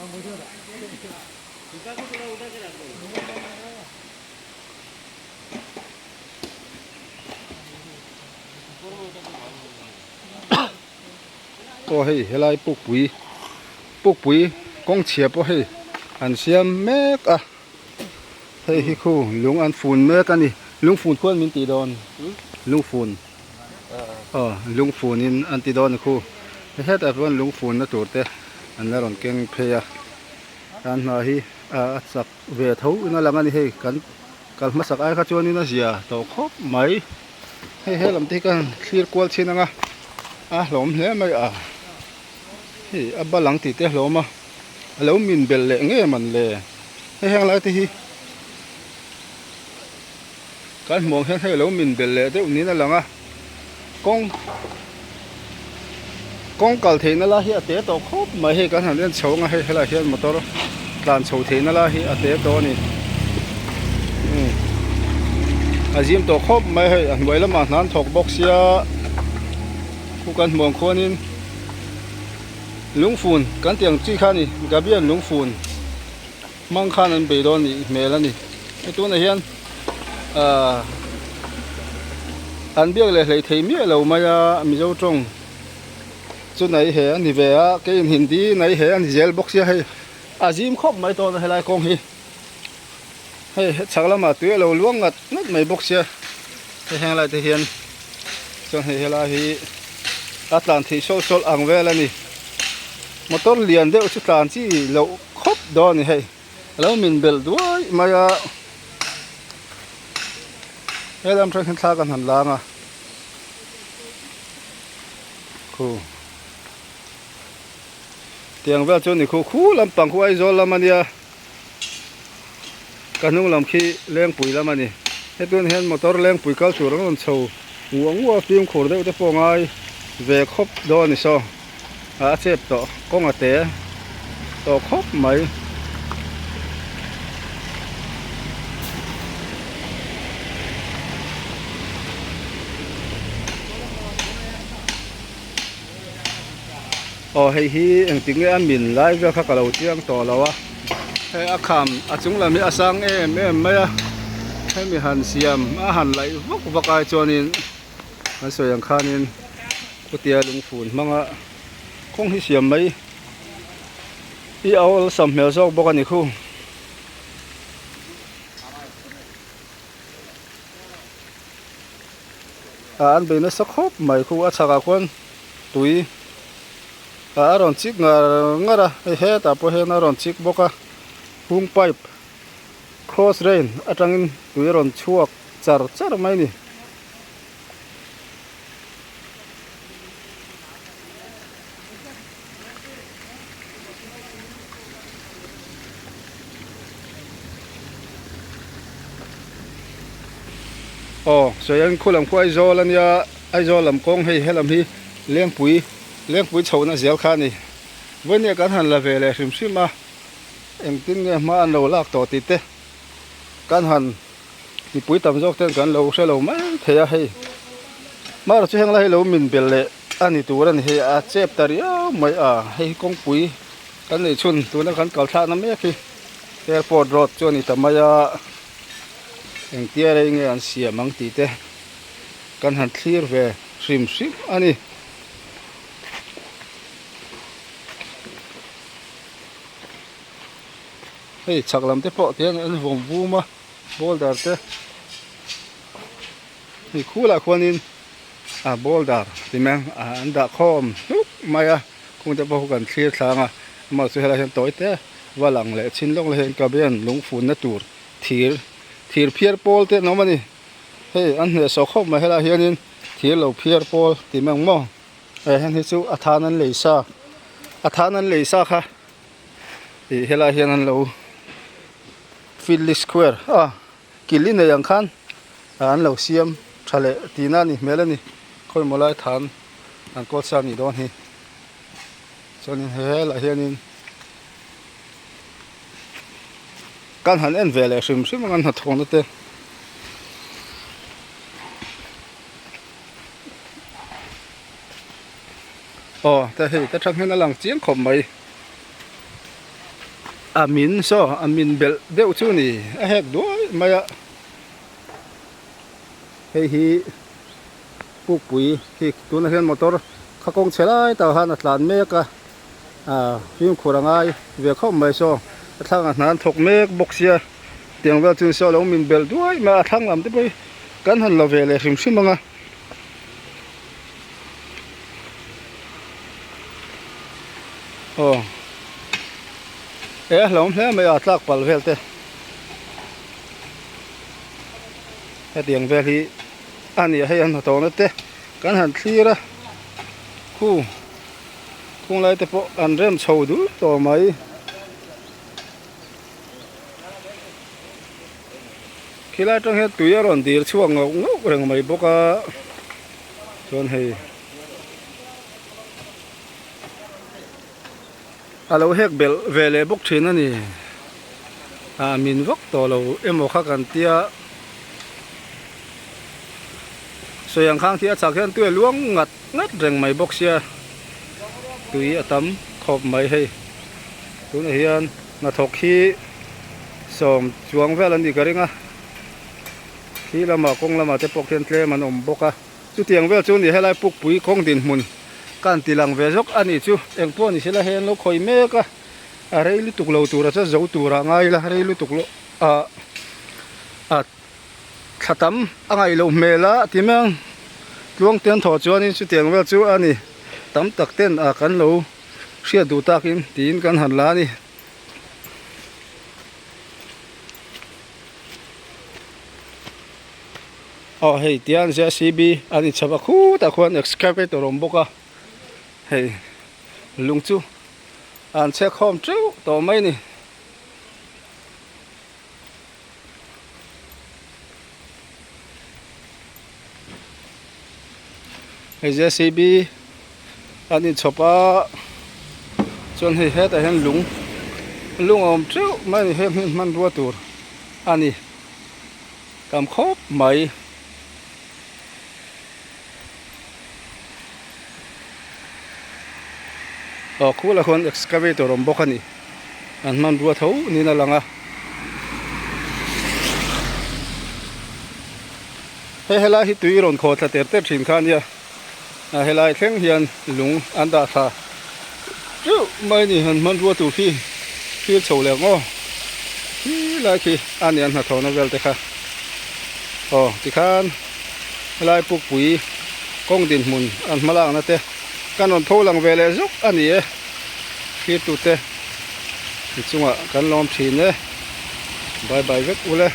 Aw hei helai pukpui pukpui kawng chhia pawh hei an siam mek a hei hi khu lung an fun mek a ni lungfun khuan min tih dawn lungfun aw lungfun in an ti dawn a khu hetah chuan lungfun na tur te an la rawn keng phei a an hna hi a chak ve tho in a lang a ni hei kan kal hmasak ai kha chuanin a zia tawh khawp mai. Hei he lam te hi ka han thlir kual chin ang a a hlawm hle mai a hei a bal ang tih te a hlawm a a lo min belh leh nge man le hei heng lai te hi kan hmuh ang hian hei a lo min belh leh deuh niin a lang a kawng kawng kal theihna lai hi a te tawh khawp mai hei kan han en chho ang a hei helaiah hian motor tlan chho theihna lai hi a te tawh a ni umm a zim tawh khawp mai hei a hnuai lamah hna an thawk bawk sia khu kan hmuh ang khuanin lungfun kan tih ang chi kha a ni gabian lungfun hmang khan an bei dawn nih hmel a ni hei tunah hian ahh an biak leh hleih thei miah lo mai a mizo tawng chu nai he a ni ve a keiin hindi nai he a ni zel bawk sia hei a zim khawp mai tawh a helai kawng hi hei chhak lamah tui a lo luang ngat ngat mai bawk sia hei heng lai te hian chuan hei helai hi a tlan theih sawlh sawlh ang vel a ni motor lian deuh chu tlan chi loh. Khawp dawn a ni hei a lo min belh duai mai a he lam atang hian thla kan han lang a khu tiang vel chu ni khu khu lampang khu Aizawl lam a nia ka hnung lam khi Lengpui lam a ni hetun hian motor Lengpui kal tur an rawn chho nguah nguah a fimkhur deuh te pawh a ngai ve khawp dawn a ni saw. A chep tawh kawng a te tawh khawp mai. Aw hei hi engtik nge a min lai vel kha ka lo chiang tawh lo a hei a kham a chung lam hi a sang em em mai a hemi han siam a han laih vak vak ai chuanin an sawi ang khanin Chutia lungfun hmanga kawng hi siam mai hi a awlsam hmel zawk bawk a ni khu. Ah an bei nasa khawp mai khu a chhakah khuan tui ah a rawn chik ngar ngar a hei hetah pawh hian a rawn chik bawk a hung pipe cross rain atangin tui a rawn chhuak char char mai a ni. Aw sawi ang khu lam khu Aizawl a nia Aizawl lam kawng hei helam hi Lengpui Lengpui chhohna zel kha a ni vawinia kan han la ve leh hrim hrim a engtin nge hma an lo lak tawh tih te kan han mipui tam zawk ten kan lo hre lo mai thei a hei hmar chu heng lai hi lo min belh leh a ni tur a ni hei a chep ta riau mai a hei hi kawngpui kan neih chhun tuna kan kal thlakna mek hi airport road chu a ni ta mai a engtia rei nge an siam ang tih te kan han thlir ve hrim hrim a ni. Hei chhak lam te pawh tihian an vawm vum a boulder te hei khulah khuanin a boulder ti mai ang ah an dah khawm hluk mai a khung te pawh khu kan thlir thlang a amah chu helai hian tawi te va lang leh chin lawk leh hian cabin lungfun na tur thir thir phiar pawl te an awm a ni hei an hnehsawh khawp mai helai hianin thir lo phiar pawl ti mai ang maw heng hi chu a than an lei sa a than an lei sa kha. Ih helai hian an lo field square a kil i nei ang khan an lo siam tha leh tihna a nih hmel a ni khawi maw lai than an kawl sa nih dawn hi chuanin helaiah hianin kan han en ve leh hrim hrim ang an hnathawhna te. Aw ta hei ta tang hian a lang chiang khawp mai. A min saw a min belh deuh chu ni a hek duai mai a hei hi pukpui hi tunah hian motor kha kawng chhe lai tak khan a tlan mek a ah fimkhur a ngai ve khawp mai saw a thlangah hna an thawk mek bawk sia tiang vel chu saw a lo min belh duai mai a a thlang lam te pawh hi kan han la ve leh hrim hrim ang a. Aw e a hlauhawm hle mai a tlak palh vel te hetiang vel hi a ni a hei an hnathawhna te kan han thlir a khu khung lai te pawh an rem chho dul tawh mai. Khilai atang hian tui a rawn dir chhuak ngauh ngauh reng mai bawk a chuan hei a lo hek belh ve leh bawk thin a ni ah min vak tawh lo emaw kha kan tia sawi ang khang khi a chak hian tui a luang ngat ngat reng mai bawk sia tui a tam khawp mai hei tunah hian. Hnathawk hi sawm chuang vel an nih ka ring a, khi lamah kawng lamah te pawh khian tlem an awm bawk a, chutiang vel chu ni helai pukpui kawng dinhmun ka han ti lang ve zawk a nih chu, engpawh ni sela hei an lo khawih mek a, a rei lutuk lo tura chuan zo tura ngai ila rei lutuk lo ah a thla tam a ngaih loh hmel a ti mai ang, tluang te an thawh chuanin chutiang vel chu a ni tam tak ten ah kan lo. Hriat duh takin tiin kan han la a ni. Aw hei tian JCB an inchhawp a khutah khuan excavator a awm bawk a hei lung chu an chhek khawm teuh tawh mai a ni. Hei JCB an inchhawp a chuan hei hetah hian lung lung a awm teuh mai a ni heng hi hmanrua tur a ni tam khawp mai. Aw khulah khuan excavator a awm bawk a ni an hmanrua tho niin a lang a hei helai hi tui rawn khaw thla ter ter thin kha a nia a helai thleng hian lung an dah thla teuh mai a ni han hmanrua tur khi thil chho leh ang aw khi lai khi a ni an hnathawhna vel te kha aw tikhan helai pukpui kawng dinhmun an hma lakna te kan rawn pho lang ve leh zuk a ni e thirtute inchungah kan lawm thin e bye bye vek ule.